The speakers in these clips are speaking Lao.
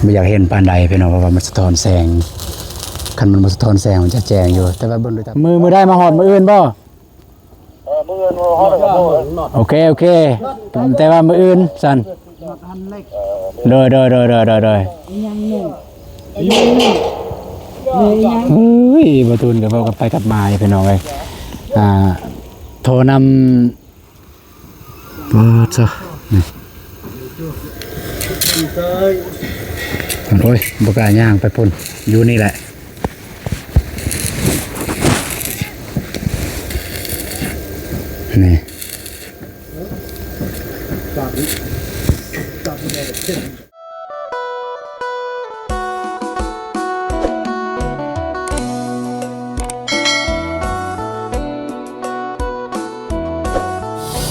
ບໍ່ຢາກເຫັນປານໃດພີ່ນ້ອງ ເພາະວ່າມັນສະທ້ອນແສງ. ຄັນມັນບໍ່ສະທ້ອນແສງມັນຈະແຈ້ງຢູ່ ແຕ່ວ່າເບິ່ງໂດຍຕາ. ມື້ ມື້ໃດມາຮອດ ມື້ອື່ນບໍ່? ເອີ ມື້ອື່ນຮອດແລ້ວກໍໂທ. ໂອເຄ ໂອເຄ ແຕ່ວ່າມື້ອື່ນຊັ້ນ. ໂດຍ ໂດຍ ໂດຍ ໂດຍ ໂດຍ ໂດຍ. ອຸ້ຍ ບໍ່ຕູນກໍເວົ້າກັບໄປກັບມາຢູ່ ພີ່ນ້ອງເອີຍ. ອ່າ ໂທນຳ ປາດຊະ ນີ້ ໂອ້ຍ ບໍ່ກ້າຍ່າງໄປພຸ້ນ ຢູ່ນີ້ແຫຼະ ນີ້.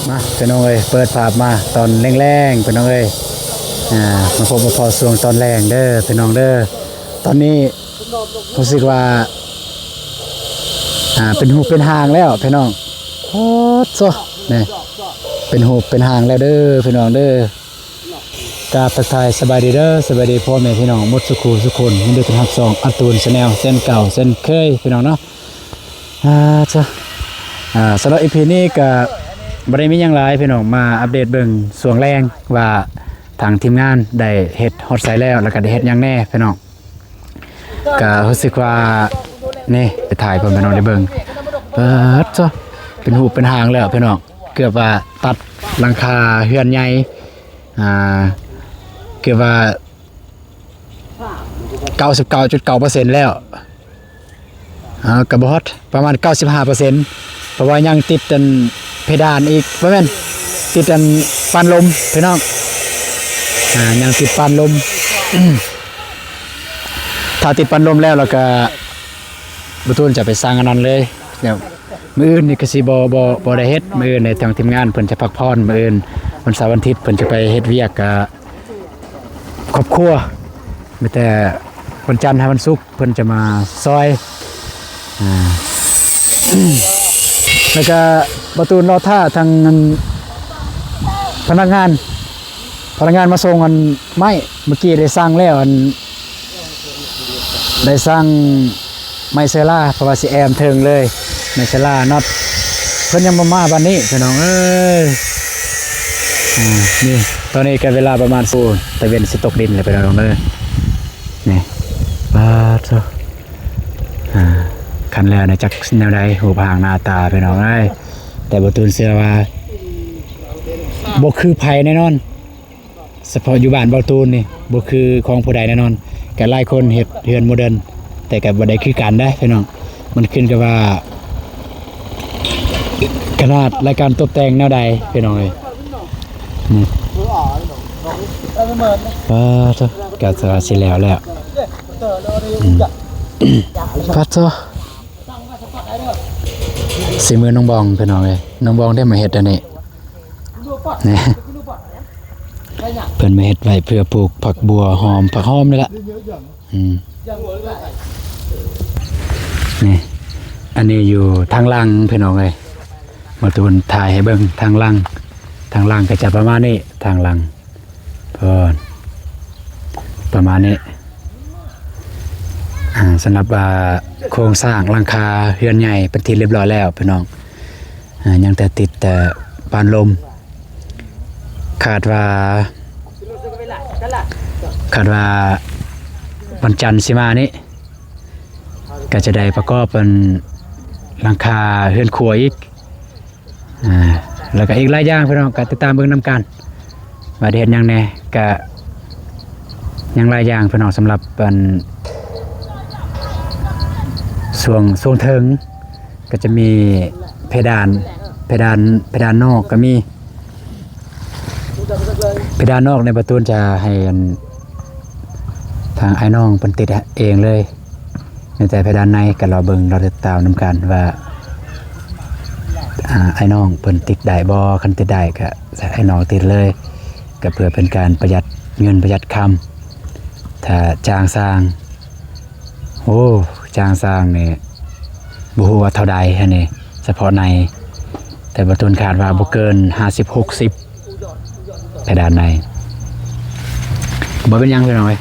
ມາພີ່ນ້ອງເອີຍ ເປີດພາບມາຕອນແລງໆ ພີ່ນ້ອງເອີຍ ອ່າ ມາພົບມາພໍ້ຊ່ວງຕອນແລງເດີພີ່ນ້ອງເດີ. ຕອນນີ້ຮູ້ສຶກວ່າ ອ່າ ເປັນຮູບເປັນຮ່າງແລ້ວພີ່ນ້ອງ. ໂອ້ໂຕ ນີ້ ເປັນຮູບເປັນຮ່າງແລ້ວເດີພີ່ນ້ອງເດີ. ກາບທັກທາຍສະບາຍດີເດີ ສະບາຍດີພໍ່ແມ່ພີ່ນ້ອງໝົດສູ່ຄູ່ສູ່ຄົນ. ຍິນດີຕ້ອນຮັບຊ່ອງອາຕູນແຊນແນວເຊັ່ນເກົ່າເຊັ່ນເຄີຍ ພີ່ນ້ອງເນາະ. ອ່າ ສະ ອ່າ ສຳລັບອີພີນີ້ກະບໍ່ໄດ້ມີຫຍັງຫຼາຍພີ່ນ້ອງ ມາອັບເດດເບິ່ງຊ່ວງແລງວ່າທາງທີມງານໄດ້ເຮັດຮອດໃສແລ້ວ ແລ້ວກະໄດ້ເຮັດຫຍັງແດ່ພີ່ນ້ອງ. ກະຮູ້ສຶກວ່າ ນີ້ ໄປຖ່າຍເພິ່ນພີ່ນ້ອງໄດ້ເບິ່ງ. ປາດໂທ້ ເປັນຮູບເປັນຮ່າງແລ້ວພີ່ນ້ອງ ເກືອບວ່າຕັດຫຼັງຄາເຮືອນໃຫຍ່ ອ່າ ເກືອບວ່າ ເກົ້າສິບເກົ້າຈຸດເກົ້າເປີເຊັນແລ້ວ. ອ່າ ກໍບໍ່ຮອດ ປະມານເກົ້າສິບຫ້າເປີເຊັນ ເພາະວ່າຍັງຕິດອັນເພດານອີກ ບໍ່ແມ່ນ ຕິດອັນປານລົມພີ່ນ້ອງ. ອ່າ ຍັງຕິດປານລົມ ຖ້າຕິດປານລົມແລ້ວ ແລ້ວກໍບໍ່ຕູນຈະໄປສ້າງອັນນັ້ນເລີຍ. ແລ້ວມື້ອື່ນນີ້ກໍຊິບໍ່ ບໍ່ ບໍ່ໄດ້ເຮັດ ມື້ອື່ນໃນທາງທີມງານເພິ່ນຈະພັກຜ່ອນ ມື້ອື່ນວັນເສົາວັນອາທິດເພິ່ນຈະໄປເຮັດວຽກ ອ່າ ຄອບຄົວ ມີແຕ່ວັນຈັນຫາວັນສຸກເພິ່ນຈະມາຊ່ອຍ. ອ່າ ແລ້ວກະບໍ່ຕູນລໍຖ້າທາງພະນັກງານ ພະນັກງານມາສົ່ງອັນໄມ້ ເມື່ອກີ້ໄດ້ສັ່ງແລ້ວ ອັນ ໄດ້ສັ່ງ ໄມ້ເຊີລາ ເພາະວ່າຊິແອ້ມເທິງເລີຍ ໄມ້ເຊີລາ ນັອດ ເພິ່ນຍັງບໍ່ມາບາດນີ້ພີ່ນ້ອງເອີຍ. ອ່າ ນີ້ ຕອນນີ້ກໍເວລາປະມານ ໂອ້ ຕາເວັນຊິຕົກດິນແລ້ວພີ່ນ້ອງເອີຍ. ນີ້ ປາດໂທ້ ອ່າ ຄັນແລ້ວນະ ຈັກແນວໃດ ຮູບຮ່າງໜ້າຕາພີ່ນ້ອງເອີຍ. ແຕ່ບໍ່ຕູນເຊື່ອວ່າບໍ່ຄືໃຜແນ່ນອນ. ສະເພາະຢູ່ບ້ານເບົາຕູນນີ້ບໍ່ຄືຂອງຜູ້ໃດແນ່ນອນ. ກະຫຼາຍຄົນເຮັດເຮືອນໂມເດີນ ແຕ່ກະບໍ່ໄດ້ຄືກັນເດ້ພີ່ນ້ອງ. ມັນຂຶ້ນກັບວ່າຂະໜາດ ແລະ ການຕົບແຕ່ງແນວໃດພີ່ນ້ອງເອີຍ. ນີ້ ປາດໂທ້ ກະຈະວ່າຊິແລ້ວແລ້ວ. ອືມ ປາດໂທ້ ສີມືນ້ອງບອງພີ່ນ້ອງເອີຍ. ນ້ອງບອງໄດ້ມາເຮັດອັນນີ້ ນີ້ ເພິ່ນມາເຮັດໄວ້ເພື່ອປູກຜັກບົ່ວ ຫອມ ຜັກຫອມນີ້ລະ. ອືມ ນີ້ ອັນນີ້ຢູ່ທາງຫຼັງພີ່ນ້ອງເອີຍ. ມາຕູນຖ່າຍໃຫ້ເບິ່ງທາງຫຼັງ ທາງຫຼັງກໍຈະປະມານນີ້ ທາງຫຼັງ ເອີ ປະມານນີ້. ອ່າ ສຳລັບວ່າໂຄງສ້າງຫຼັງຄາເຮືອນໃຫຍ່ເປັນທີ່ລຽບຮ້ອຍແລ້ວພີ່ນ້ອງ. ອ່າ ຍັງແຕ່ຕິດແຕ່ປານລົມ ຄາດວ່າ ຄາດວ່າວັນຈັນຊິມານີ້ ກໍຈະໄດ້ປະກອບອັນຫຼັງຄາເຮືອນຄົວອີກ. ອ່າ ແລ້ວກໍອີກຫຼາຍຢ່າງພີ່ນ້ອງ ກໍຕິດຕາມເບິ່ງນຳກັນວ່າໄດ້ເຮັດຫຍັງແດ່. ກໍຍັງຫຼາຍຢ່າງພີ່ນ້ອງ ສຳລັບອັນ ຊ່ວງ ຊ່ວງເທິງ ກໍຈະມີເພດານ ເພດານ ເພດານນອກກໍມີ ເພດານນອກໃນປະຕູນຈະໃຫ້ອັນ ທາງອ້າຍນ້ອງເພິ່ນຕິດເອງເລີຍ. ມີແຕ່ເພດານໃນກໍລໍເບິ່ງລໍຕິດຕາມນຳກັນວ່າ ອ່າ ອ້າຍນ້ອງເພິ່ນຕິດໄດ້ບໍ່. ຄັນຕິດໄດ້ກໍໃຫ້ອ້າຍນ້ອງຕິດເລີຍ ກໍເພື່ອເປັນການປະຢັດເງິນປະຢັດຄຳ. ຖ້າຈ້າງຊ່າງ ໂອ້ ຈ້າງຊ່າງນີ້ບໍ່ຮູ້ວ່າເທົ່າໃດຫັ້ນນີ້ ສະເພາະໃນ ແຕ່ບໍ່ຕູນຄາດວ່າບໍ່ເກີນຫ້າສິບ ຫົກສິບ ເພດານໃນ. ບໍ່ເປັນຫຍັງພີ່ນ້ອງເອີຍ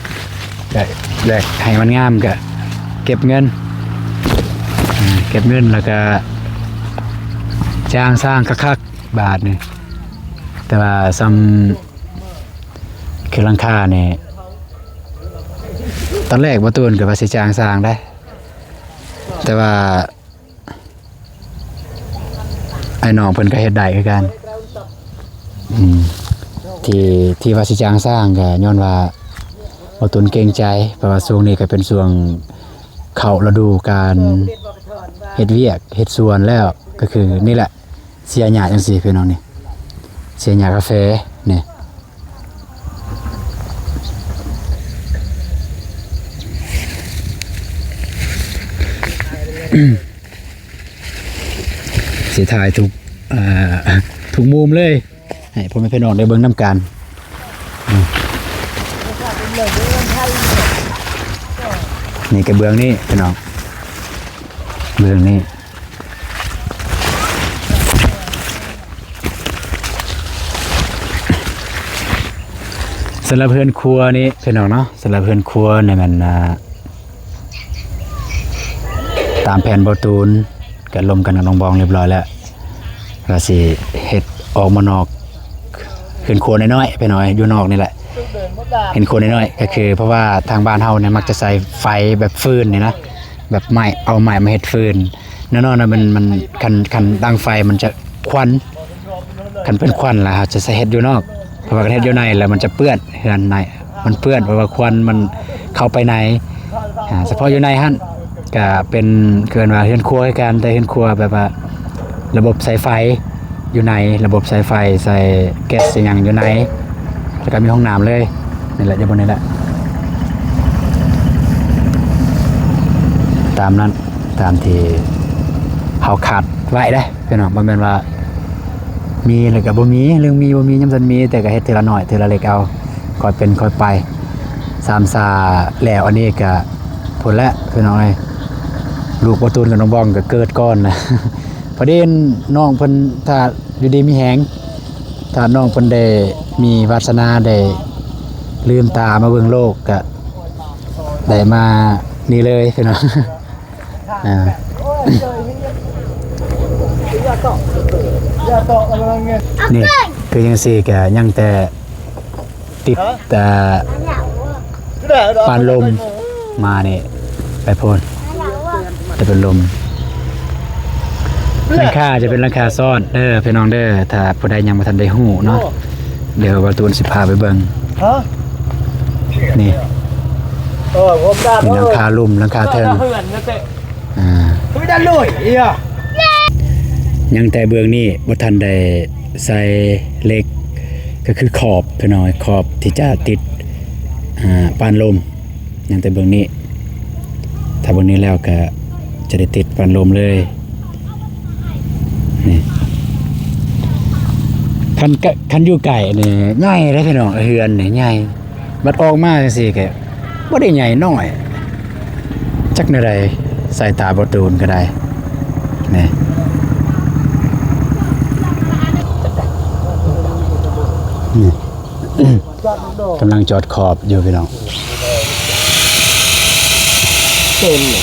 ກະຢາກໃຫ້ມັນງາມກະເກັບເງິນ ເກັບເງິນແລ້ວກະຈ້າງຊ່າງຄັກໆ ບາດນີ້. ແຕ່ວ່າຊ່ຳຄືຫຼັງຄານີ້ ຕອນແລກບໍ່ຕູນກະວ່າຊິຈ້າງຊ່າງໄດ໋ ແຕ່ວ່າ ອ້າຍນ້ອງເພິ່ນກະເຮັດໄດ້ຄືກັນ. ອືມ ທີ່ ທີ່ວ່າຊິຈ້າງຊ່າງກະຍ້ອນວ່າບໍ່ຕູນເກງໃຈ ເພາະວ່າຊ່ວງນີ້ກະເປັນຊ່ວງເຂົ້າລະດູການເຮັດວຽກເຮັດສວນແລ້ວ ກະຄືນີ້ແຫຼະ ເສຍຫຍ້າຈັ່ງຊີ້ພີ່ນ້ອງນີ້ ເສຍຫຍ້າກາເຟນີ້. ຊິຖ່າຍທຸກ ອ່າ ທຸກມຸມເລີຍ ໃຫ້ພໍ່ແມ່ພີ່ນ້ອງໄດ້ເບິ່ງນຳກັນ. ນີ້ກະເບື້ອງນີ້ພີ່ນ້ອງ ເບື້ອງນີ້. ສຳລັບເຮືອນຄົວນີ້ພີ່ນ້ອງເນາະ ສຳລັບເຮືອນຄົວນີ້ແມ່ນ ອ່າ ຕາມແຜນບໍ່ຕູນ ກະລົມກັນກັບນ້ອງບອງຮຽບຮ້ອຍແລ້ວ ວ່າຊິເຮັດອອກມານອກ ເຮືອນຄົວນ້ອຍໆ ພີ່ນ້ອງ ຢູ່ນອກນີ້ແຫຼະ ເຮືອນຄົວນ້ອຍໆ ກະຄື ເພາະວ່າທາງບ້ານເຮົານີ້ມັກຈະໃຊ້ໄຟແບບຟືນນີ້ນະ ແບບໄມ້ ເອົາໄມ້ມາເຮັດຟືນ. ແນ່ນອນນະ ມັນ ມັນ ຄັນ ຄັນດັງໄຟມັນຈະຄວັນ ຄັນເປັນຄວັນລະເຮົາຈະໃສ່ເຮັດຢູ່ນອກ ເພາະວ່າຄັນເຮັດຢູ່ໃນລະມັນຈະເປື້ອນ ເຮືອນໃນມັນເປື້ອນ ເພາະວ່າຄວັນມັນເຂົ້າໄປໃນ. ອ່າ ສະເພາະຢູ່ໃນຫັ້ນກະເປັນ ເອີ້ນວ່າເຮືອນຄົວຄືກັນ ແຕ່ເຮືອນຄົວແບບວ່າລະບົບໃຊ້ໄຟຢູ່ໃນ ລະບົບໃຊ້ໄຟ ໃຊ້ແກັສ ໃຊ້ຫຍັງຢູ່ໃນ ລະກະມີຫ້ອງນ້ຳເລີຍ. ນີ້ແຫຼະ ຢູ່ບ່ອນນີ້ແຫຼະ ຕາມນັ້ນ ຕາມທີ່ເຮົາຄາດໄວ້ເດ້ພີ່ນ້ອງ ບໍ່ແມ່ນວ່າມີແລ້ວກະບໍ່ມີ ເລື່ອງມີບໍ່ມີຍາມຊັ້ນມີ ແຕ່ກະເຮັດເທື່ອລະໜ້ອຍເທື່ອລະເລັກເອົາ ຄ່ອຍເປັນຄ່ອຍໄປ. ສາມຊາແລ້ວ ອັນນີ້ກະພຸ້ນແຫຼະພີ່ນ້ອງເອີຍ ລູກບໍ່ຕູນກັບນ້ອງບອງກະເກີດກ່ອນ ພໍດີນ້ອງເພິ່ນ ຖ້າຢູ່ດີມີແຮງ ຖ້ານ້ອງເພິ່ນໄດ້ມີວາສະໜາໄດ້ລືມຕາມາເບິ່ງໂລກ ກະໄດ້ມານີ້ເລີຍພີ່ນ້ອງ. ອ່າ ນີ້ຄືຈັ່ງຊີ້ກະຍັງແຕ່ຕິດ ອ່າ ປານລົມ ມານີ້ໄປພຸ້ນ ຈະເປັນລົມ ຫຼັງຄາຈະເປັນຫຼັງຄາຊ້ອນເດີພີ່ນ້ອງເດີ ຖ້າຜູ້ໃດຍັງບໍ່ທັນໄດ້ຮູ້ເນາະ ດຽວບ່າວຕູນຊິພາໄປເບິ່ງ. ຮະ ນີ້ ເອີ ມີຫຼັງຄາລຸ່ມ ຫຼັງຄາເທິງ ອ່າ ຍັງແຕ່ເບື້ອງນີ້ບໍ່ທັນໄດ້ໃສ່ເຫຼັກ ກະຄືຂອບພີ່ນ້ອງ ຂອບທີ່ຈະຕິດ ອ່າ ປານລົມ ຍັງແຕ່ເບື້ອງນີ້ ຖ້າເບື້ອງນີ້ແລ້ວກະຈະໄດ້ຕິດປານລົມເລີຍ. ນີ້ ຄັນ ຄັນຢູ່ໃກ້ນີ້ໃຫຍ່ເດ້ພີ່ນ້ອງ ເຮືອນນີ້ໃຫຍ່ ບັດອອກມາຈັ່ງຊີ້ກະບໍ່ໄດ້ໃຫຍ່ ນ້ອຍ ຈັກແນວໃດ ສາຍຕາບໍ່ຕູນກະໄດ້. ນີ້ ນີ້ ກຳລັງຈອດຂອບຢູ່ພີ່ນ້ອງ. ເຕັມເລ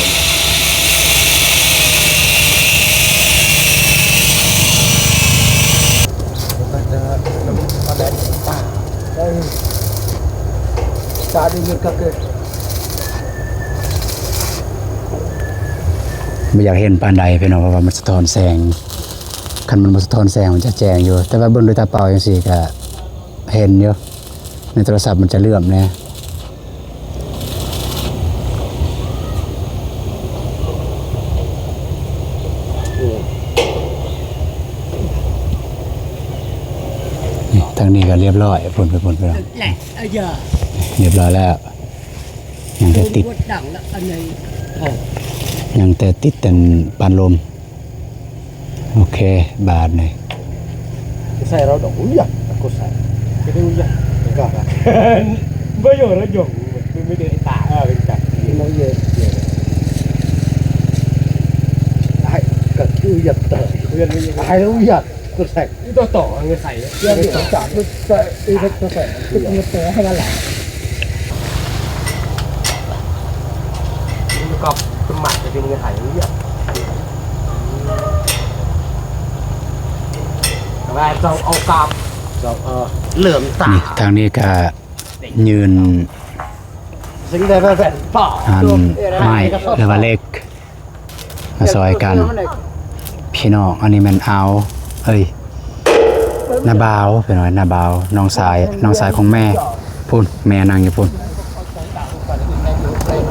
ີຍ ຕາດີເງິນກະເກີດ ບໍ່ຢາກເຫັນປານໃດພີ່ນ້ອງ ເພາະວ່າມັນສະທ້ອນແສງ ຄັນມັນບໍ່ສະທ້ອນແສງມັນຈະແຈ້ງຢູ່ ແຕ່ວ່າເບິ່ງດ້ວຍຕາເປົ່າຈັ່ງຊີ້ກະ ເຫັນຢູ່ ໃນໂທລະສັບມັນຈະເຫຼື້ອມແດ່. ນີ້ ທາງນີ້ກະລຽບຮ້ອຍ ພຸ້ນໄປພຸ້ນ ພີ່ນ້ອງ ລຽບຮ້ອຍແລ້ວ ຍັງແຕ່ຕິດ ຍັງແຕ່ຕິດອັນປານລົມ. ໂອເຄ ບາດນີ້ Saya rada uyah, aku saya. Jadi uyah. Enggak, enggak. Bayar aja. Ini dia tak, ah, minta. Mau iya. Iya. Hai, kaki uyah tak. Uyah, uyah. Hai, uyah. ໃສ່ ອີ່ຕໍ່ຕໍ່ເງິນໃສ່ ເລື່ອງນີ້ຈາກ ໃສ່ ອີ່ຕໍ່ໃສ່ ເງິນໂຕໃຫ້ມັນຫຼາຍ ມັນກໍສະໝັກຈະເປັນເງິນໃຫ້ເລື່ອງ ແຕ່ວ່າເຈົ້າເອົາກາບ ເຈົ້າ ເອີ ເລີ່ມຕາ ນີ້ ທາງນີ້ກະຍື່ນ ອັນ ໄມ້ ຫຼືວ່າເຫຼັກ ມາຊ່ອຍກັນ ພີ່ນ້ອງ. ອັນນີ້ແມ່ນອາວ ເອີຍ ນ້າບ່າວ ພີ່ນ້ອງ ນ້າບ່າວ ນ້ອງຊາຍ ນ້ອງຊາຍຂອງແມ່ ພຸ້ນ ແມ່ນັ່ງຢູ່ພຸ້ນ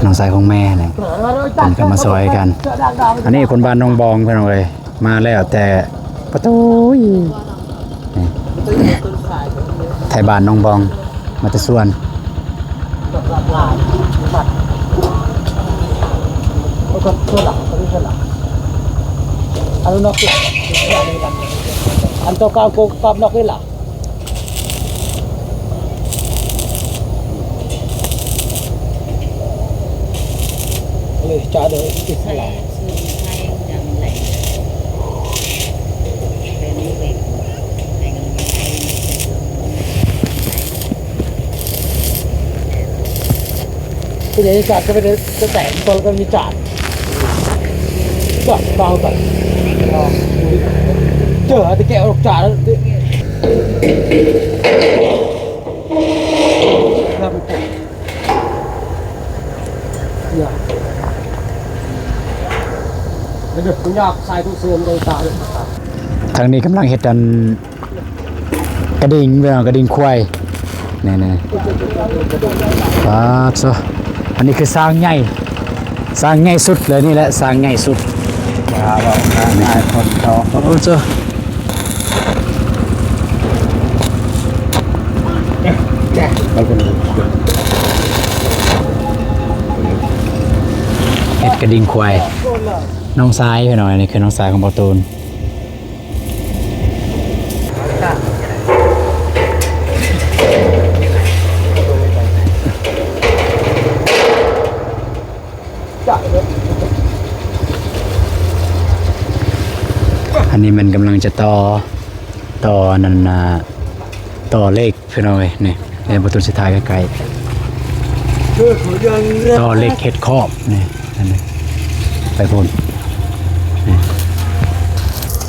ນ້ອງຊາຍຂອງແມ່ນີ້ ເພິ່ນກໍມາຊ່ອຍກັນ. ອັນນີ້ຄົນບ້ານໜອງບອງ ພີ່ນ້ອງເອີຍ ມາແລ້ວແຕ່ປະຕູ ນີ້ ໄທບ້ານໜອງບອງ ມາແຕ່ສວນ ອັນໂຕເກົ່າກໍກັບນອກເວລາ. ເລີຍຈະເດີນ ເປັນຫຍັງຈານກໍເປັນແຕ່ງຕົນກໍມີຈານ ກໍເວົ້າກັນ ເຈີແຕ່ແກະອອກຈານ ທາງນີ້ກຳລັງເຮັດອັນ ກະດິ່ງ ພີ່ນ້ອງ ກະດິ່ງຄວາຍ ນີ້ໆ ປາດໂທ້ ອັນນີ້ຄືຊ້າງໃຫຍ່ ຊ້າງໃຫຍ່ສຸດເລີຍ ນີ້ແຫຼະຊ້າງໃຫຍ່ສຸດ ໂອ້ໂທ້ ເຮັດກະດິ່ງຄວາຍ ນ້ອງຊາຍ ພີ່ນ້ອງ ອັນນີ້ຄືນ້ອງຊາຍຂອງບ່າວຕູນ. ອັນນີ້ແມ່ນກຳລັງຈະຕໍ່ ຕໍ່ອັນນັ້ນນະ ຕໍ່ເຫຼັກ ພີ່ນ້ອງເອີຍ ນີ້ ແລ້ວບ່າວຕູນຊິຖ່າຍໃກ້ໆ ຕໍ່ເຫຼັກເຮັດຂອບ ນີ້ ອັນນີ້ ໄປພຸ້ນ ນີ້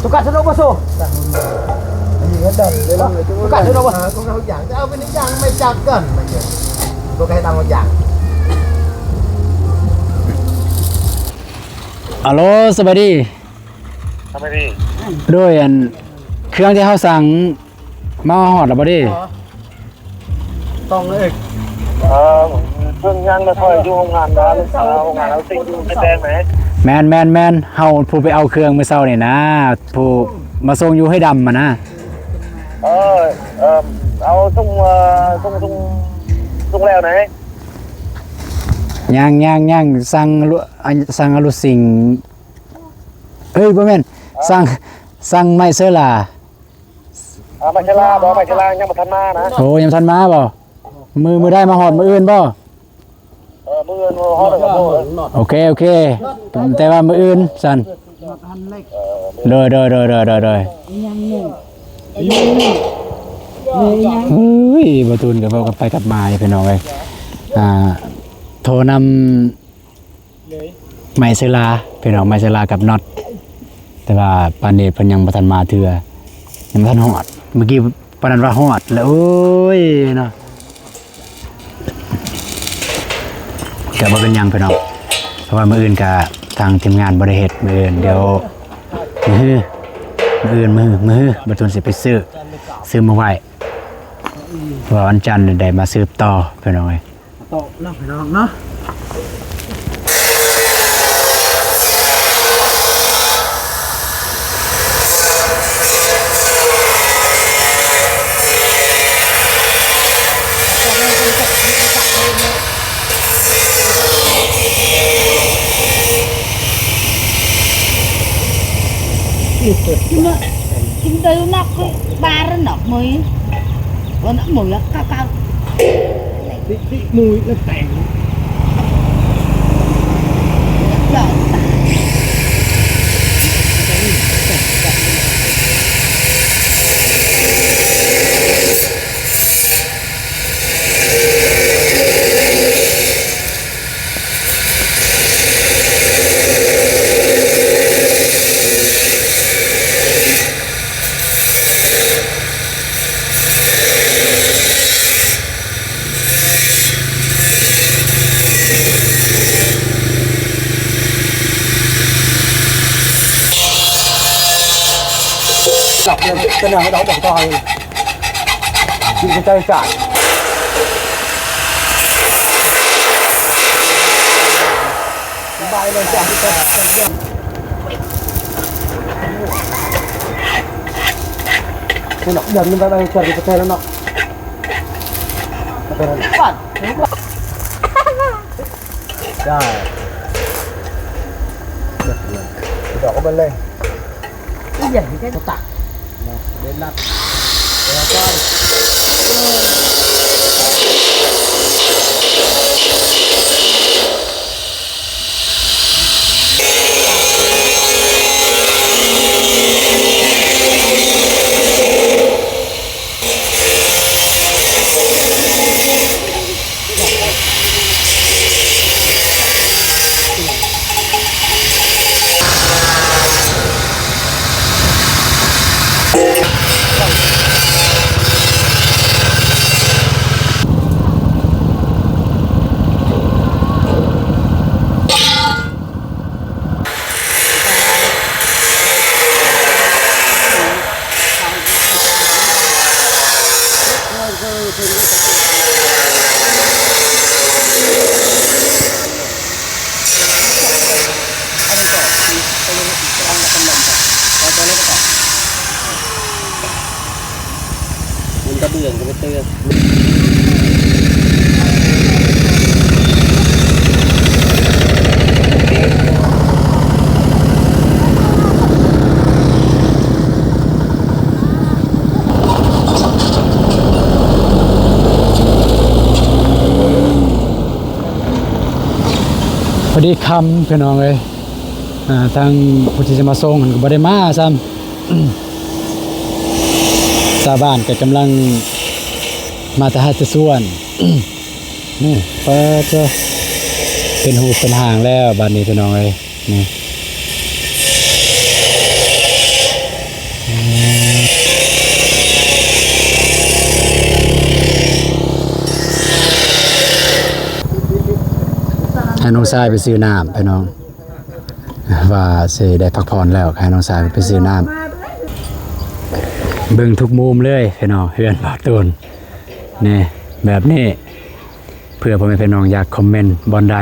Tukar sendok basuh. Tukar sendok basuh. ເຮົາຢາກຈະເອົາໄປໃນຢ່າງໄມ້ຈັກກ່ອນ ມັນເດີ ບໍ່ໃຫ້ຕາມເອົາຢ່າງ. ອາໂລ ສະບາຍດີ. ສະບາຍດີ. ໂດຍ ອັນ ເຄື່ອງທີ່ເຮົາສັ່ງມາຮອດແລ້ວບໍ່ເດ? ຕ້ອງເລີຍ ເອີ ເພິ່ນຍັງມາຊ່ອຍຢູ່ໂຮງງານນະ ລູກສາວໂຮງງານເຮົາຕິດຢູ່ແຕ່ແມ່ນ ແມ່ນໆໆ ເຮົາຜູ້ໄປເອົາເຄື່ອງມື້ເຊົ້ານີ້ນະ ຜູ້ມາສົ່ງຢູ່ຫ້ວຍດຳຫັ້ນນະ ເອີ ເອີ ເອົາສົ່ງ ເອີ ສົ່ງ ສົ່ງ ສົ່ງແລ້ວນະ ຍັງ ຍັງ ຍັງ ສັ່ງ ສັ່ງອາລຸຊິງ ເອີຍ ບໍ່ແມ່ນ ສັ່ງ ສັ່ງໄມ້ເຊີລາ ອ່າ ໄມ້ເຊີລາບໍ່ ໄມ້ເຊີລາຍັງບໍ່ທັນມານະ ໂອ້ ຍັງບໍ່ທັນມາບໍ່ ມື້ ມື້ໃດມາຮອດມື້ອື່ນບໍ່ ເອີ ມື້ອື່ນຮອດແລ້ວກໍໂທ ໂອເຄ ໂອເຄ ແຕ່ວ່າມື້ອື່ນຊັ້ນ ເອີ ໂດຍ ໂດຍ ໂດຍ ໂດຍ ໂດຍ ໂດຍ ອຸ້ຍ ບ່າວຕູນກໍເວົ້າກັບໄປກັບມາ ພີ່ນ້ອງເອີຍ ອ່າ ໂທນຳ ໄມ້ເຊີລາ ພີ່ນ້ອງ ໄມ້ເຊີລາກັບນັອດ ແຕ່ວ່າປານນີ້ເພິ່ນຍັງບໍ່ທັນມາເທື່ອ ຍັງບໍ່ທັນຮອດ ເມື່ອກີ້ປານນັ້ນວ່າຮອດແລ້ວ ໂອ້ຍເນາະ ກະບໍ່ເປັນຫຍັງພີ່ນ້ອງ ເພາະວ່າມື້ອື່ນກະທາງທີມງານບໍ່ໄດ້ເຮັດ ມື້ອື່ນດຽວ ມື້ຮື ມື້ອື່ນ ມື້ ມື້ຮືບ່າວຕູນຊິໄປຊື້ ຊື້ມາໄວ້ ເພາະວ່າວັນຈັນໄດ້ມາສືບຕໍ່ ພີ່ນ້ອງເອີຍ. ຕໍ່ເນາະ ພີ່ນ້ອງເນາະ Kim teu nak, kim teu nak, bar nak mui. Wan nak mui, kau, kau. Dik, dik, mui, nak teng. Ya, tak. ເປັນຫຍັງດອກ ດອກຕາຍ ກິນໃຈຈານ ສະບາຍເລີຍຈ້າ ພີ່ນ້ອງ ດຽວນີ້ໄດ້ ໄດ້ ໄດ້ແລ້ວເນາະ ໄດ້ແລ້ວເນາະ ໄດ້ ດອກກໍເບິ່ງເລີຍ ອີຫຍັງແກບໍ່ຕັກ ເນາະ ເດີນລັດ ແລ້ວກໍ ມັນກະເບື້ອງກະໄປເຕີ ພໍດີຄ່ຳພີ່ນ້ອງເອີຍ ອ່າ ທາງຜູ້ທີ່ຈະມາສົ່ງຫັ້ນກໍບໍ່ໄດ້ມາຊ້ຳ ຊາວບ້ານກໍກຳລັງມາແຕ່ໄຮ່ແຕ່ສວນ ນີ້ ປາດໂທ້ ເປັນຮູບເປັນຮ່າງແລ້ວບາດນີ້ພີ່ນ້ອງເອີຍ ນີ້ ໃຫ້ນ້ອງຊາຍໄປຊື້ນ້ຳພີ່ນ້ອງ ວ່າຊິໄດ້ພັກຜ່ອນແລ້ວ ໃຫ້ນ້ອງຊາຍໄປຊື້ນ້ຳ ເບິ່ງທຸກມຸມເລີຍພີ່ນ້ອງ ເຮືອນບ່າວຕູນ ນີ້ ແບບນີ້ ເພື່ອພໍ່ແມ່ພີ່ນ້ອງຢາກຄອມເມັນບ່ອນໃດ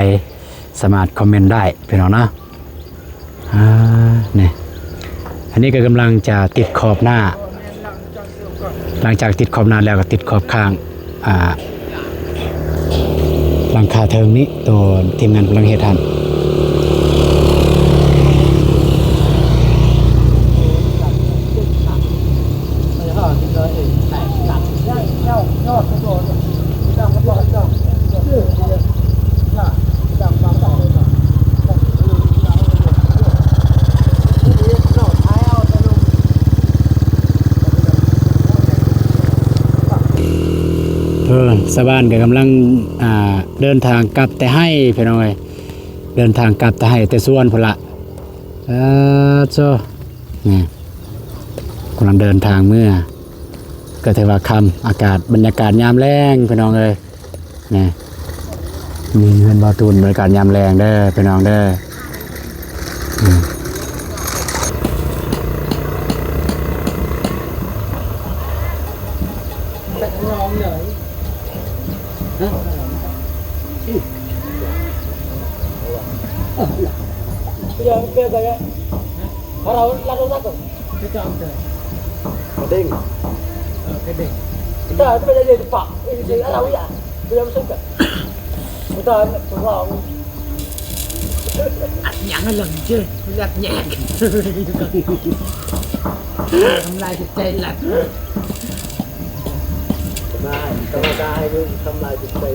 ສາມາດຄອມເມັນໄດ້ພີ່ນ້ອງເນາະ ອ່າ ນີ້ ອັນນີ້ກໍກຳລັງຈະຕິດຂອບໜ້າ ຫຼັງຈາກຕິດຂອບໜ້າແລ້ວກໍຕິດຂອບຂ້າງ ອ່າ ຫຼັງຄາເທິງນີ້ ໂຕທີມງານກຳລັງເຮັດຫັ້ນ ເອີ ຊາວບ້ານກໍກຳລັງ ອ່າ ເດີນທາງກັບແຕ່ໄຮ່ພີ່ນ້ອງເອີຍ ເດີນທາງກັບແຕ່ໄຮ່ແຕ່ສວນພຸ້ນລະ ເອີ ໂທ້ ນີ້ ກຳລັງເດີນທາງເມືອ ກໍຖືວ່າຄ່ຳ ອາກາດ ບັນຍາກາດຍາມແລງພີ່ນ້ອງເອີຍ ນີ້ ມີເຮືອນບ່າວຕູນ ບັນຍາກາດຍາມແລງເດີພີ່ນ້ອງເດີ ອືມ. ອັດຫຍັງໃຫ້ເລິງເຈ້ ແລັບແຍກ ທຳລາຍຈິດໃຈແລັບ ທຳລາຍຈິດໃຈ ທຳລາຍຈິດໃຈ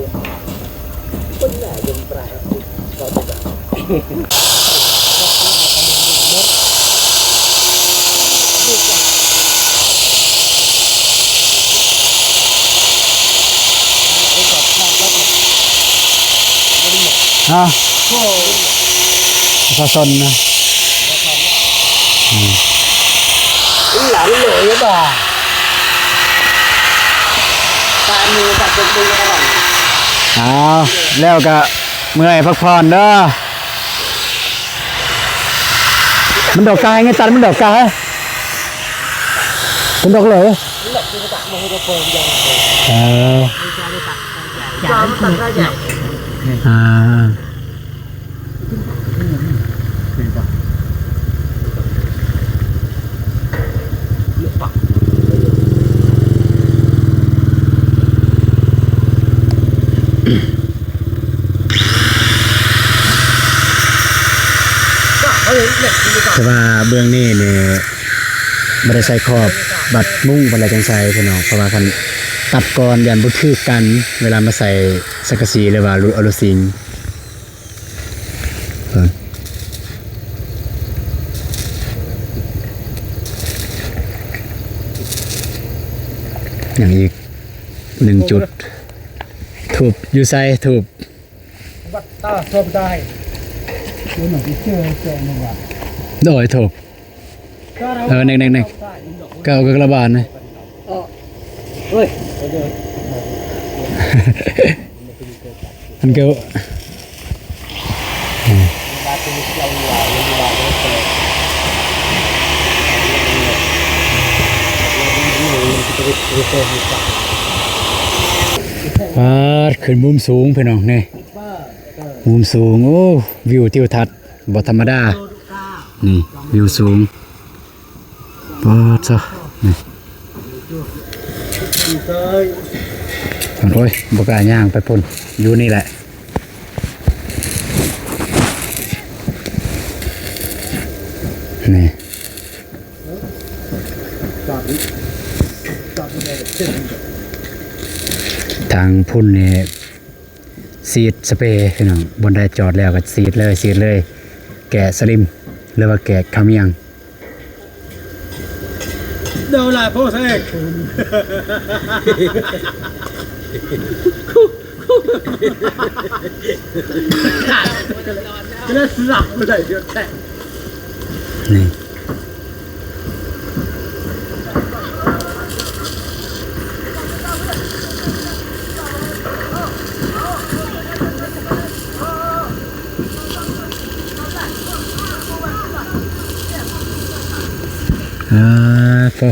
ຄົນແຫຼະ ເປັນປາ ຮະ ປະຊາຊົນນະ ອືມ ຫຼານໂຫຼຍບໍ່ ຕາຍໝູ່ຕັດຕົວ ອ້າວ ແລ້ວກະເມື່ອຍພັກຜ່ອນເດີ. ມັນດອກກາໃຫ້ ຕັດມັນດອກກາໃຫ້ ເປັນດອກເລີຍ. ເອີ ອ່າ ແຕ່ວ່າເບື້ອງນີ້ນີ້ ບໍ່ໄດ້ໃສ່ຂອບບັດມຸ້ງປານໃດຈັ່ງໃສ່ພີ່ນ້ອງ, ເພາະວ່າຄັນຕັດກ່ອນຢ້ານບໍ່ຖືກກັນ ເວລາມາໃສ່ສັງກະສີ ຫຼືວ່າອາລູຊິງ. ຍັງອີກໜຶ່ງຈຸດ. ທູບຢູ່ໃສ? ທູບ ວັດຕາສົມໄດ. ໂດຍ ທູບ. ເອີ ເນັ່ງໆໆ ກະເອົາກະລະບານນະ. ເອີ ເອີຍ ມັນກະ ປາດ ຂຶ້ນມຸມສູງພີ່ນ້ອງ ນີ້ ມຸມສູງ. ໂອ້ ວິວທິວທັດບໍ່ທຳມະດາ. ນີ້ ວິວສູງ. ປາດຊະ ນີ້ ໂອ້ຍ ບໍ່ກ້າຍ່າງໄປພຸ້ນ ຢູ່ນີ້ແຫຼະ ນີ້ ທາງພຸ້ນນີ້ ສີດສະເປພີ່ນ້ອງ, ບ່ອນໃດຈອດແລ້ວກໍສີດເລີຍ ສີດເລີຍ ແກ້ສະລິມ ຫຼືວ່າແກ້ຂາມຽງ. ນີ້ ອ່າ ໂທ້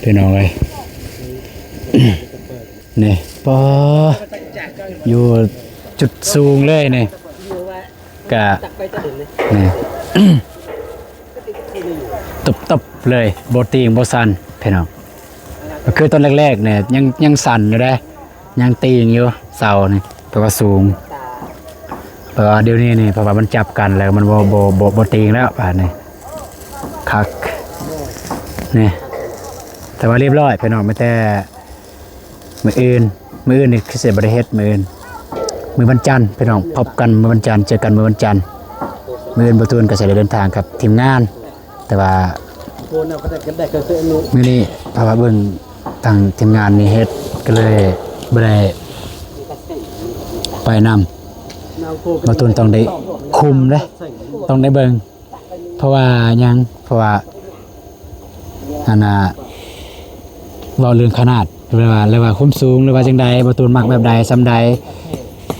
ພີ່ນ້ອງເອີຍ ນີ້ ປາ ຢູ່ຈຸດສູງເລີຍນີ້. ກະ ນີ້ ຕົບໆເລີຍ ບໍ່ຕີງບໍ່ສັ່ນພີ່ນ້ອງ. ກໍຄືຕອນແລກໆນີ້ຍັງ ຍັງສັ່ນຢູ່ເດ້ ຍັງຕີງຢູ່ເສົານີ້ ແປວ່າສູງ. ແປວ່າດຽວນີ້ນີ້ ເພາະວ່າມັນຈັບກັນແລ້ວ ມັນບໍ່ ບໍ່ ບໍ່ ບໍ່ຕີງແລ້ວບາດນີ້. ຄັກ ນີ້ ແຕ່ວ່າລຽບຮ້ອຍພີ່ນ້ອງ ມີແຕ່ ມື້ອື່ນ ມື້ອື່ນນີ້ຄືຊິບໍ່ໄດ້ເຮັດ ມື້ອື່ນ ມື້ວັນຈັນພີ່ນ້ອງ ພົບກັນມື້ວັນຈັນ ເຈີກັນມື້ວັນຈັນ. ມື້ອື່ນບ່າວຕູນກໍຊິໄດ້ເດີນທາງກັບທີມງານ ແຕ່ວ່າມື້ນີ້ເພາະວ່າເບິ່ງທາງທີມງານນີ້ເຮັດ ກໍເລີຍບໍ່ໄດ້ໄປນຳ. ບ່າວຕູນຕ້ອງໄດ້ຄຸມເດ້ ຕ້ອງໄດ້ເບິ່ງ. ເພາະວ່າຫຍັງ? ເພາະວ່າ ອັນນ່າ ເວົ້າເລື່ອງຂະໜາດ ຫຼືວ່າ ຫຼືວ່າຄວາມສູງ ຫຼືວ່າຈັ່ງໃດ ບ່າວຕູນມັກແບບໃດ ສ່ຳໃດ.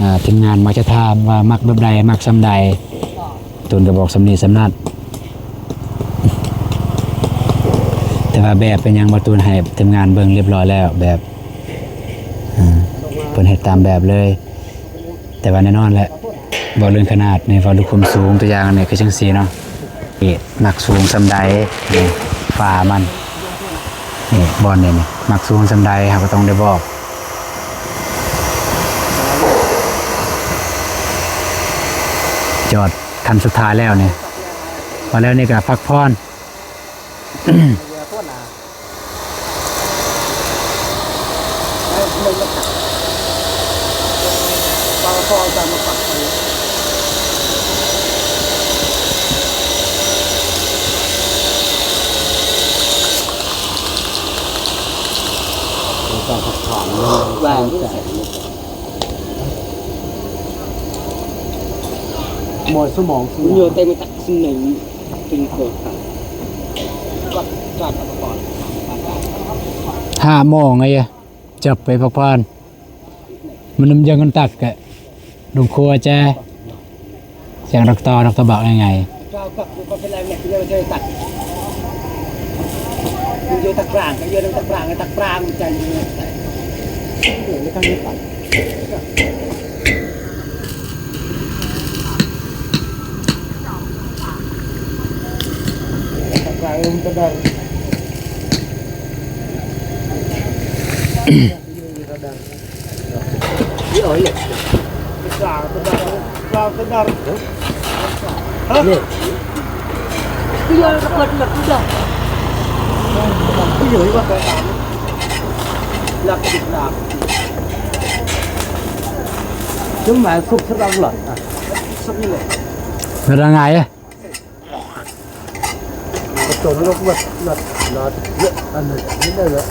ອ່າ ທີມງານມັກຈະຖາມວ່າມັກແບບໃດ ມັກສ່ຳໃດ ຕູນກໍບອກສ່ຳນີ້ສ່ຳນັ້ນ. ແຕ່ວ່າແບບເປັນຫຍັງ ບ່າວຕູນໃຫ້ທີມງານເບິ່ງລຽບຮ້ອຍແລ້ວ ແບບ ອ່າ ເພິ່ນເຮັດຕາມແບບເລີຍ. ແຕ່ວ່າແນ່ນອນແຫຼະ ເວົ້າເລື່ອງຂະໜາດນີ້ ເວົ້າເລື່ອງຄວາມສູງ ຕົວຢ່າງນີ້ຄືຈັ່ງຊີ້ເນາະ ນີ້ມັກສູງສ່ຳໃດ ນີ້ຝາມັນ ນີ້ບ່ອນນີ້ ນີ້ມັກສູງສ່ຳໃດ ເຮົາກໍຕ້ອງໄດ້ບອກ. ຈອດຄັນສຸດທ້າຍແລ້ວນີ້ ມາແລ້ວນີ້ກໍພັກຜ່ອນ. ໝໍສະໝອງ ຫ້າໂມງໄງ ຈັບໄປພັກຜ່ອນ ມັນນຍັງກັນຕັກກະ ລົງຄົວແຈ ສຽງດອກຕໍ ດອກຕະບາກງ່າຍໆ. Yo tak prang, yo tak prang, tak prang cai. Yo tak prang. Tak prang, yo tak prang. Betul, lu buat, buat, buat, ya, anu, ini dah, ya.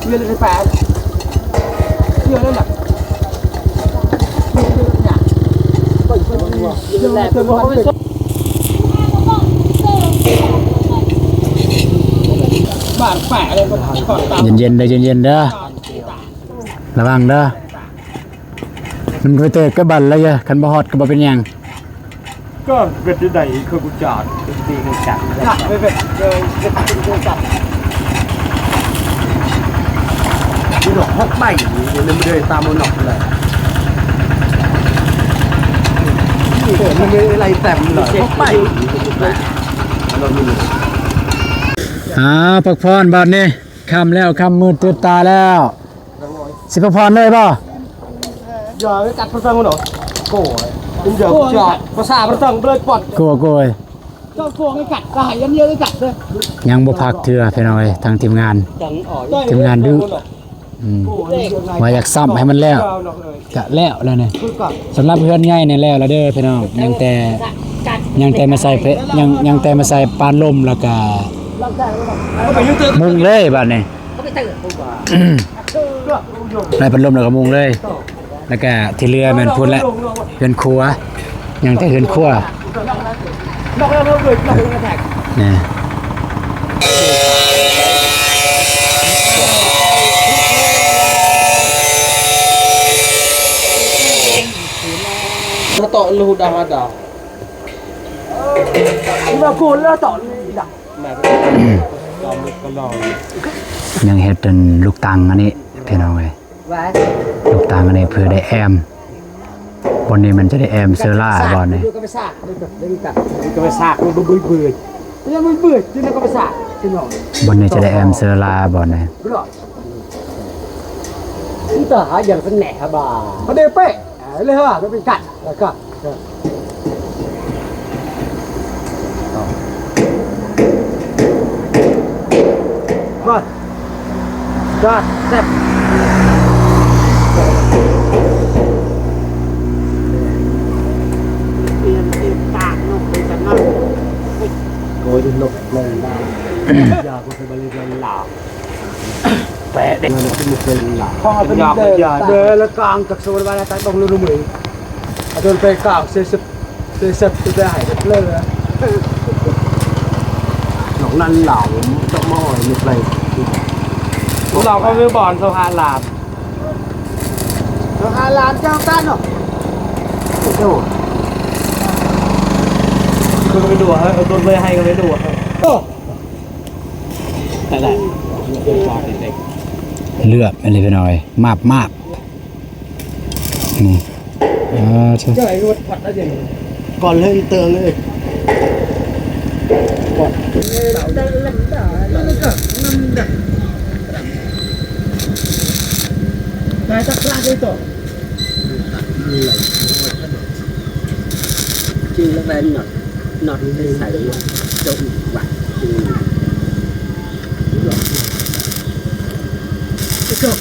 Iya, lebih cepat. Iya, dah, dah. Iya, dah, dah. ເຢັນໆເດີ ເຢັນໆເດີ ລະວັງເດີ. ມັນໄປເຕີບກັບບັນລະເອີ ຄັນບໍ່ຮອດກໍບໍ່ເປັນຫຍັງ. ກໍເປັນຈັ່ງໃດຄືກູຈານ ເປັນປີເປັນຈັກ ຈັກເປັນເປັນເອີ ເປັນປີເປັນຈັກ ຢູ່ດອກຫົກໃບ ຍັງບໍ່ໄດ້ຕາມເອົານອກເລີຍ ມັນມີໄລ່ແຕ້ມເລີຍ ຫົກໃບ. ອ້າວ ພັກຜ່ອນບາດນີ້ ຄ່ຳແລ້ວ ຄ່ຳມືດຕື່ນຕາແລ້ວ. ຊິພັກຜ່ອນເລີຍບໍ່? ຢ່າໄປກັດພະສັງເນາະ ໂກ້ຍ ເປັນເດີ ໂກ້ຍ ພາສາພະສັງເລີຍປອດ ໂກ້ຍ ໂກ້ຍ ເຈົ້າໂກ້ຍກັດ ກໍໃຫ້ອັນດຽວກັດເດີ. ຍັງບໍ່ພັກເທື່ອພີ່ນ້ອງເອີຍ ທາງທີມງານ ທີມງານດື້ ອືມ ວ່າຢາກຊ້ຳໃຫ້ມັນແລ້ວ ກະແລ້ວແລ້ວນີ້. ສຳລັບເຮືອນໃຫຍ່ນີ້ແລ້ວລະເດີພີ່ນ້ອງ ຍັງແຕ່ ຍັງແຕ່ມາໃສ່ເພ ຍັງ ຍັງແຕ່ມາໃສ່ປານລົມ ແລ້ວກະມຸງເລີຍບາດນີ້. ໄດ້ພັດລົມແລ້ວກໍມຸງເລີຍ ແລ້ວກະທີ່ເຫຼືອແມ່ນພຸ້ນແຫຼະ ເຮືອນຄົວ ຍັງແຕ່ເຮືອນຄົວ ນີ້ ມາເຕາະລູດາດາ ມາໂກນແລ້ວເຕາະ ຍັງເຮັດອັນລູກຕັງອັນນີ້ພີ່ນ້ອງເອີຍ ລູກຕັງອັນນີ້ເພື່ອໄດ້ແອ້ມ ບ່ອນນີ້ມັນຈະໄດ້ແອ້ມເຊີລາ ບ່ອນນີ້ ຢູ່ກັບໄປສາກ ຢູ່ກັບໄປສາກ ເບິ່ງເບິ່ງ ຢູ່ກັບໄປສາກ ພີ່ນ້ອງ ບ່ອນນີ້ຈະໄດ້ແອ້ມເຊີລາ ບ່ອນນີ້ ເນາະ ນີ້ຕາຫາຢ່າງສະແໜຫາບາ ເອົາເດ້ເປ້ ເລີຍຫາ ມັນເປັນກັນ ແລ້ວກໍ ມາ ຈາດແຊບ ປ່ຽນເປັນຕາກນົກເປັນສະໜັ່ງ ໂອ້ຍ ນົກລົງນາ ຢ່າບໍ່ໄປບາລີນລາວ. ແປະເດ້ ເປັນເລີຍ ຂໍເປັນເດີ ເດີລະກາງຈັກສະວັນວານາຕັກດອກລຸລຸມື ອາຕົນໄປກາງເສເສັດ ເສເສັດໄປໃຫ້ເລີຍ ດອກນັ້ນລາວ ດອກມະຫອຍ ມີໄປ ລາວກໍມີບ່ອນສະພາລາມ ສະພາລາມເຈົ້າຕັນເນາະ ໂອ້ ຄືໄປດູເຮີ ເອົາຕົ້ນໄວ້ໃຫ້ກໍໄປດູເຮີ ໂອ້. ເລືອດອັນນີ້ພີ່ນ້ອງເອີຍ ມາບໆ ນີ້ ເອີ ກ່ອນເລີຍ ເຕີເລີຍ ໄດ້ຕັກປາໄດ້ຕໍ່. ຈື່ລະແວ່ນນອດ ນອດໃສ່ ຈົມວັດ ຈື່ ຈົບ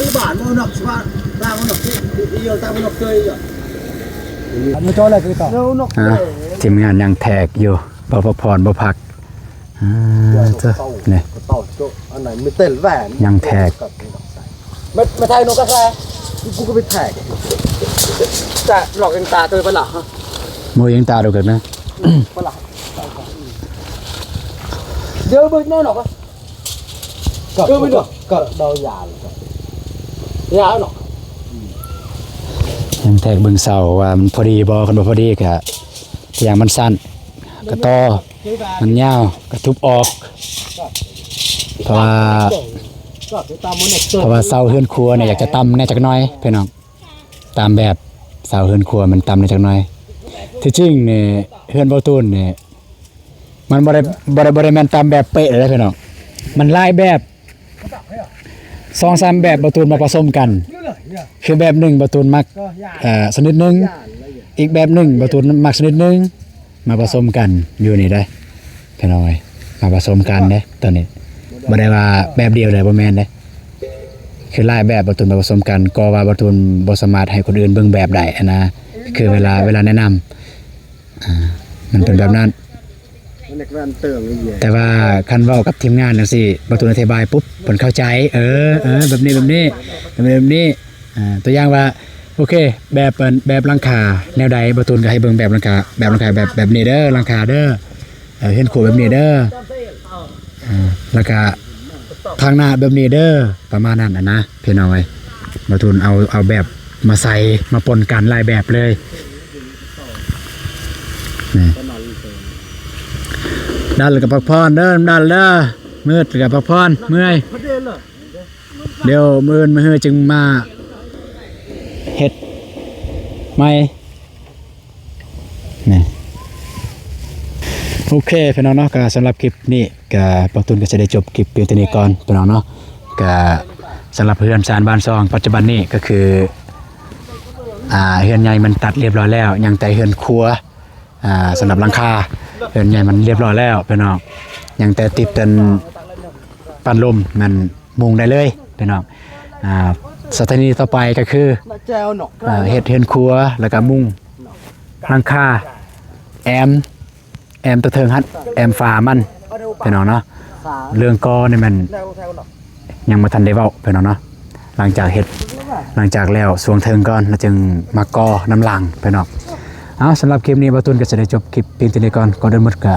ນະ ບານເນາະ ສະບາຍ ຕາມເນາະ ອີ ອີ ຕາມເນາະ ເຄີຍ ອ່າ ທີມງານຍັງແທກຢູ່ ບໍ່ພັກຜ່ອນບໍ່ພັກ. ອ່າ ເຈົ້າ ນີ້ ຍັງແທກ ມາ ມາຖ່າຍນົກກະແຊ ກູກໍໄປຖ່າຍ ຈະຫຼອກເອງຕາໂຕປະລະ ບໍ່ເອງຕາໂຕກັນນະ ປະລະ ດຽວເບິ່ງແນ່ນອນ ກໍ ກໍເດົາຢາ ຢາເນາະ ຍັງແທກເບິ່ງເສົາວ່າມັນພໍດີບໍ່ ຄັນບໍ່ພໍດີກະ ຢ່າງມັນສັ້ນ ກະຕໍ່ ມັນຍາວ ກະທຸບອອກ ເພາະວ່າ ເພາະວ່າເສົາເຮືອນຄົວນີ້ຢາກຈະຕ່ຳແດ່ຈັກໜ້ອຍພີ່ນ້ອງ. ຕາມແບບເສົາເຮືອນຄົວມັນຕ່ຳແດ່ຈັກໜ້ອຍ. ທີ່ຈິງນີ້ເຮືອນບ່າວຕູນນີ້ ມັນບໍ່ໄດ້ ບໍ່ໄດ້ ບໍ່ໄດ້ແມ່ນຕາມແບບເປະເລີຍພີ່ນ້ອງ, ມັນຫຼາຍແບບ ສອງສາມແບບບ່າວຕູນມາປະສົມກັນ. ຄືແບບໜຶ່ງບ່າວຕູນມັກ ເອີ ຊະນິດໜຶ່ງ, ອີກແບບໜຶ່ງບ່າວຕູນມັກຊະນິດໜຶ່ງ ມາປະສົມກັນຢູ່ນີ້ເດ້ພີ່ນ້ອງເອີຍ. ມາປະສົມກັນເດ້ຕອນນີ້ ບໍ່ໄດ້ວ່າແບບດຽວເດ້ ບໍ່ແມ່ນເດ້. ຄືຫຼາຍແບບບ່າວຕູນມາປະສົມກັນ ກໍວ່າບ່າວຕູນບໍ່ສາມາດໃຫ້ຄົນອື່ນເບິ່ງແບບໄດ້ຫັ້ນນະ. ຄືເວລາ ເວລາແນະນຳ ອ່າ ມັນເປັນແບບນັ້ນ. ແຕ່ວ່າຄັນເວົ້າກັບທີມງານຈັ່ງຊີ້ ບ່າວຕູນອະທິບາຍປຸບ ເພິ່ນເຂົ້າໃຈ. ເອີ ເອີ ແບບນີ້ ແບບນີ້ ແບບນີ້ ແບບນີ້. ອ່າ ຕົວຢ່າງວ່າ ໂອເຄ ແບບ ແບບຫຼັງຄາແນວໃດ ບ່າວຕູນກໍໃຫ້ເບິ່ງແບບຫຼັງຄາ ແບບຫຼັງຄາແບບ ແບບນີ້ເດີ ຫຼັງຄາເດີ ເອີ ເຮືອນຄົວແບບນີ້ເດີ ເອີ ແລ້ວກະທາງໜ້າແບບນີ້ເດີ ປະມານນັ້ນນະ ພີ່ນ້ອງເອີຍ. ບ່າວຕູນເອົາ ເອົາແບບມາໃສ່ ມາປົນກັນຫຼາຍແບບເລີຍ. ນີ້ ດັນແລ້ວກໍພັກຜ່ອນເດີ ດັນເດີ ມືດແລ້ວກໍພັກຜ່ອນ ເມື່ອຍ. ດຽວມື້ອື່ນມື້ຮືຈຶ່ງມາເຮັດໃໝ່ນີ້. ໂອເຄພີ່ນ້ອງເນາະ, ກໍສຳລັບຄລິບນີ້ກໍບ່າວຕູນກໍຈະໄດ້ຈົບຄລິບພຽງເທົ່ານີ້ກ່ອນພີ່ນ້ອງເນາະ. ກໍສຳລັບເຮືອນຊານບ້ານຊ່ອງປັດຈຸບັນນີ້ກໍຄື ອ່າ ເຮືອນໃຫຍ່ມັນຕັດລຽບຮ້ອຍແລ້ວ, ຍັງແຕ່ເຮືອນຄົວ ອ່າ ສຳລັບຫຼັງຄາເຮືອນໃຫຍ່ມັນລຽບຮ້ອຍແລ້ວພີ່ນ້ອງ, ຍັງແຕ່ຕິດອັນປັນລົມແມ່ນມຸງໄດ້ເລີຍພີ່ນ້ອງ. ອ່າ ສະຖານີຕໍ່ໄປກໍຄື ເຮັດເຮືອນຄົວ ແລ້ວກໍມຸງຫຼັງຄາ ແອ້ມ ແອ້ມຕະເທິງຫັ້ນ ແອ້ມຝາມັນພີ່ນ້ອງເນາະ. ເລື່ອງກໍ່ນີ້ແມ່ນ ຍັງບໍ່ທັນໄດ້ເວົ້າພີ່ນ້ອງເນາະ. ຫຼັງຈາກເຮັດ ຫຼັງຈາກແລ້ວຊ່ວງເທິງກ່ອນ ແລ້ວຈຶ່ງມາກໍ່ນຳຫຼັງພີ່ນ້ອງ. ເອົາ ສຳລັບຄລິບນີ້ບ່າວຕູນກໍຈະໄດ້ຈົບຄລິບພຽງເທົ່ານີ້ກ່ອນ. ກ່ອນອື່ນໝົດກໍ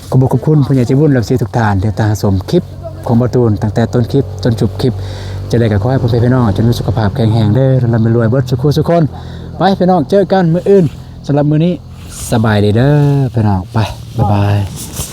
ຂອບຄຸນຂອບຄຸນຜູ້ໃຫຍ່ໃຈບຸນ ເອັຟຊີ ທຸກທ່ານທີ່ຕິດຕາມຊົມຄລິບຂອງບ່າວຕູນ ຕັ້ງແຕ່ຕົ້ນຄລິບຈົນຈົບຄລິບ. ຈັ່ງໃດກໍຂໍໃຫ້ພໍ່ແມ່ພີ່ນ້ອງຈົ່ງມີສຸຂະພາບແຂງແຮງເດີ ລ່ຳລວຍເບິດສູ່ຄູ່ສູ່ຄົນ. ໄປພີ່ນ້ອງ ເຈີກັນມື້ອື່ນ. ສຳລັບມື້ນີ້ ສະບາຍດີເດີພີ່ນ້ອງ. ໄປ ບາຍບາຍ.